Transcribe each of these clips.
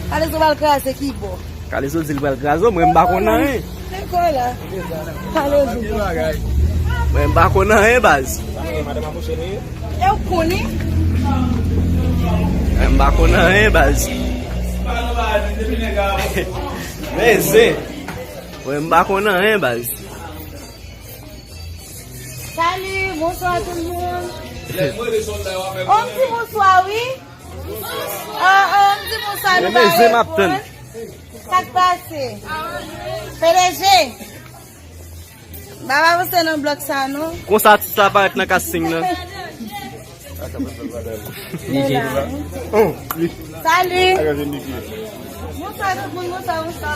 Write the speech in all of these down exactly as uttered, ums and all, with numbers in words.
Kalezo pral kraze ki bò? Kalezo di l pral kraze w, mwen m pa konn anyen. Mwen m pa konn anyen, baz. E w konnen? Mwen m pa konn anyen, baz. Men se, mwen m pa konn anyen, baz. Salut, bonsoir tout le monde. Oh, m di bonswa, wi. Oh, oh, m di bonswa, nou pa reponn. Sa k pase? P D G. M pa avanse nan blòk sa, non. Konsa atis la parèt nan casting nan. Salut. Bonswa tout moun, bonswa, bonswa.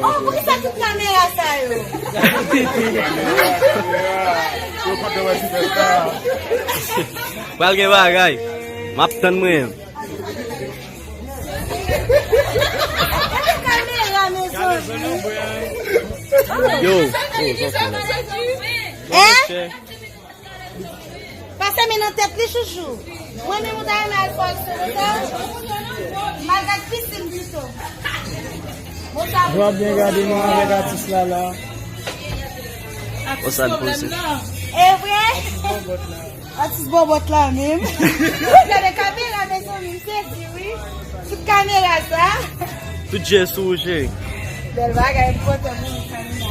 Oh, poukisa tout kamera sa yo? Pral gen bagay. M ap tann mwen. Yo. Hein? Pase men nan tèt li, chouchou. Mwen menm ou ta renmen al fè aksyon konsa? M al gad pisin pito. Bon, sa. Jan w ap byen gade nou avèk atis la la. Atis pwoblèm nan. E vre? Atis bòbòt la menm. Gade kamera, mezanmi, m sezi, wi. Tout kamera sa. Tout je sou ou, cheri. Bèl bagay, m kontan pou nou, kamera.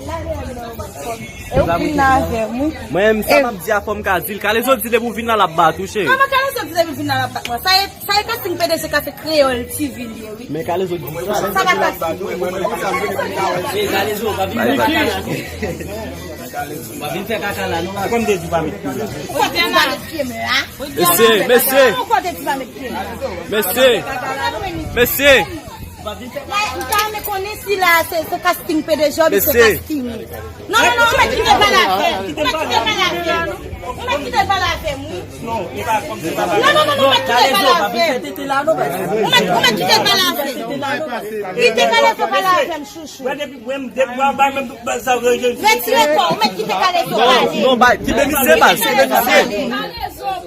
E ou vin la avè m, wi. Mwen menm, sa m ap di a, fò m ka di l. Kalezo di depi w vin la, l ap bat ou, cheri. Kòman Kalezo di depi w vin la, l ap bat mwen? Sa e, sa e casting P D G Café Kreyòl T V li ye, wi. Men Kalezo di sa. Sa pa casting. Men Kalezo, pa vin fè kaka la. Pa vin fè kaka la, non. Kòm te di pa met pye la. Ou pa te di pa met pye m la. Mesye, mesye. Ou pa te di pa met pye m la. Mesye. Mesye. Mwen, m ta renmen konnen si la se, se casting P D G oubyen se casting. Non, non, non, ou mèt kite pale avè m. Ou mèt kite pale avè m. Ou mèt kite pale avè m, wi. Non, non, non, non, ou mèt kite pale avè m. Ou mèt, ou mèt kite pale avè m. Kite Kalezo pale avè m, chouchou. Retire kò w, ou mèt kite Kalezo pale. Non, non, bay, kite misye, baz, kite misye.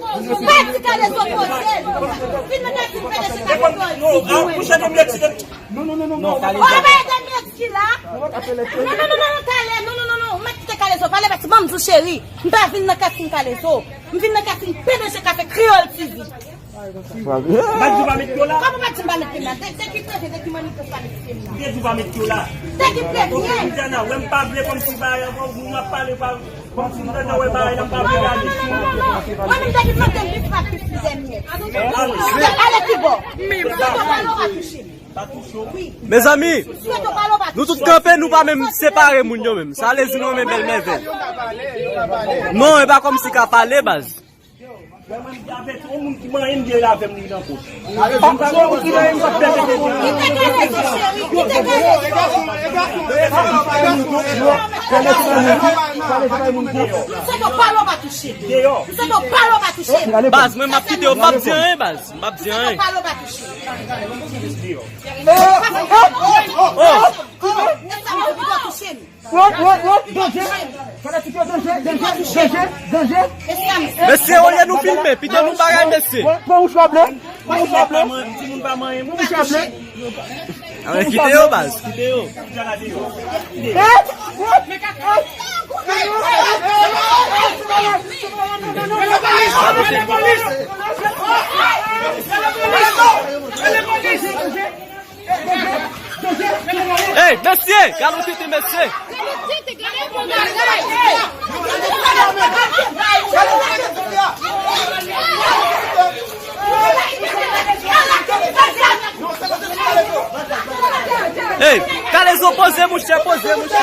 Pa di Kalezo poze l. Fin nan kafin P D G Café Kreyòl. Non, non, non, non, non. Ou pa ede m ede ki la. Non, non, non, non, non, talè. Non, non, non, non. Ou mèt kite Kalezo pale, paske ban m di w, cheri. M pa vin nan kafin Kalezo. M vin nan kafin P D G Café Kreyòl T V. M pa di w pa met pye w la. Kòman w pa di m pa met pye m la? Te, te ki prevyen, te ki manifès pa met pye m la? M te di w pa met pye w la. Te ki prevyen? Bon, Indiana, wè m pa vle kòmsi bagay, bon, nou ap pale pa, kòmsi m tande wè bagay la, m pa vle reyaji sou. Mwen menm te di mande m plis pa plis plizyè minit. Ale pi bò. Mezanmi, nou tout kanpe, nou pa menm separe moun yo menm. Sa vle di nou renmen bèl mèvèl. Non, e pa kòmsi ka pale, baz. Mwen, mwen, avèk yon moun ki manyen m, gen avè m li nan kò. Mwen pa gen yon moun ki manyen m, k ap pèmèt de. Deyò. Deyò. Baz, mwen m ap kite yo, m p ap di anyen, baz. M p ap di anyen. Deyò. Oh! Wot, wot, wot, danje! Fanatik yo, danje, danje, danje, danje! Mesye, olye nou filme, pito nou bagay, mesye. Pran wouch la ble, pran wouch la ble. Pran wouch la ble. Ann kite yo, baz. Kite yo. Ey, mesye! Gade yon tete, mesye! Ey, Kalezo, poze, mouche, poze, mouche!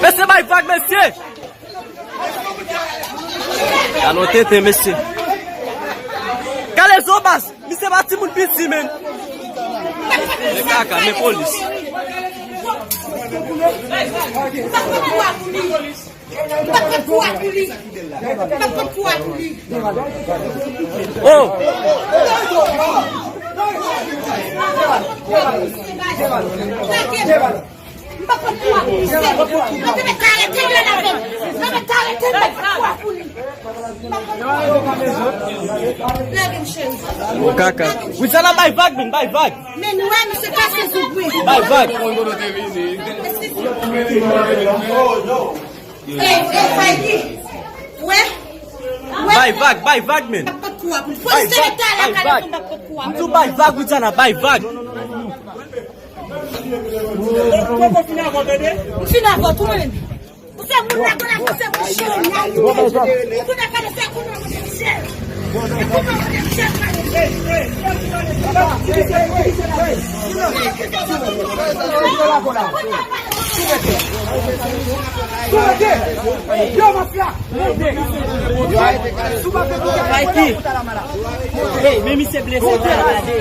Mesye, bay vag, mesye! Alò, tenten, mesye. Kalezo, baz, misye pa timoun piti, menn. Men kaka, men polis. Oh! Tèt mwen fwa pou li. Lage m, cheri. Bon kaka. Widiana, bay vag, men, bay vag. Men nou wè, misye kase zouk, wi. Bay vag. Eskize. Ey, ey, Faydi. Wè. Wè. Bay vag, bay vag, men. Bay vag, bay vag. M di w bay vag, Widiana, bay vag. M fin avè w tou, mwen menm. Ou se moun la, gwo la, ou se moun chè, ou konnen kale se konnen ou se chè. E konnen ou se chè, kale. Yo, mafya! Faydi. Hey, men misye blese, gade.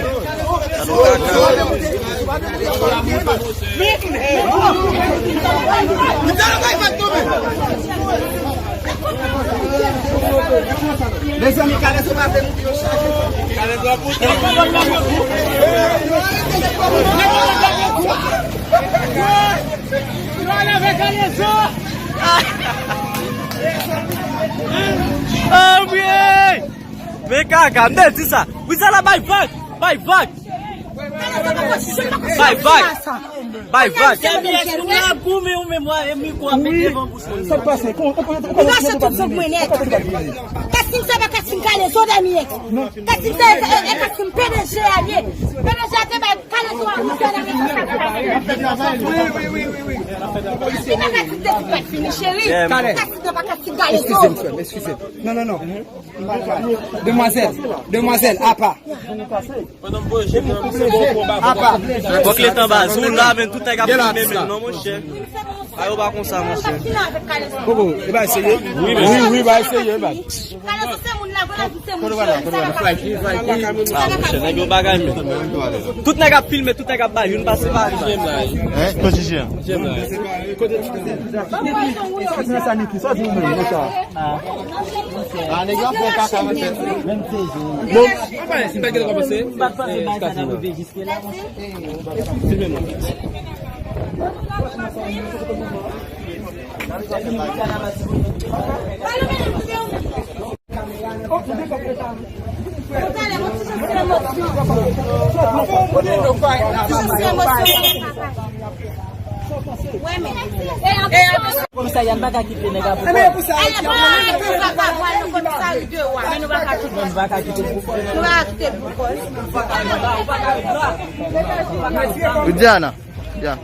Mezanmi, kale sou pase moun yo chaje. Kale sou pase. Yo, lave kale sou. Ah, wi! Men kaka, m te di sa. Widiana, bay vag, bay vag. Bay vag. Bay vag. Sa pase. Li rache tout zòt mwen nèt. Kasim sa pa Kasim kale zo dèmi èks. Kasim sa e Kasim P D G a ye. P D G a te bay kale zo a Widiana. Li pa ka di de ti pa fini, cheri. Kasim sa pa Kasim kale zo. Eskize m, frè m, eskize m. Non, non, non. Demwazèl, demwazèl, apa. Apa. Fòk letan baz, ou la, men tout nèg ap filme, men non, monchè. A yo pa konsa, monchè. Koko, e bay serye? Wi, wi, wi, bay serye, bay. Ah, monchè, nèg yo bagay, men. Tout nèg ap filme, tout nèg ap bay, youn pase pa youn. Hein? Kote jije a? Kote jije a? Ah, nèg yo ap fè kaka, mesye. Bon, anpale, si bagay la kòmanse. M pa t panse bagay sa t ap rive jiske la, monchè. Filme nou. Komisarya, n pa ka kite nèg la pou kò l. Men nou pa ka kite. Nou pa ka kite l pou kò l. Widiana. Ya.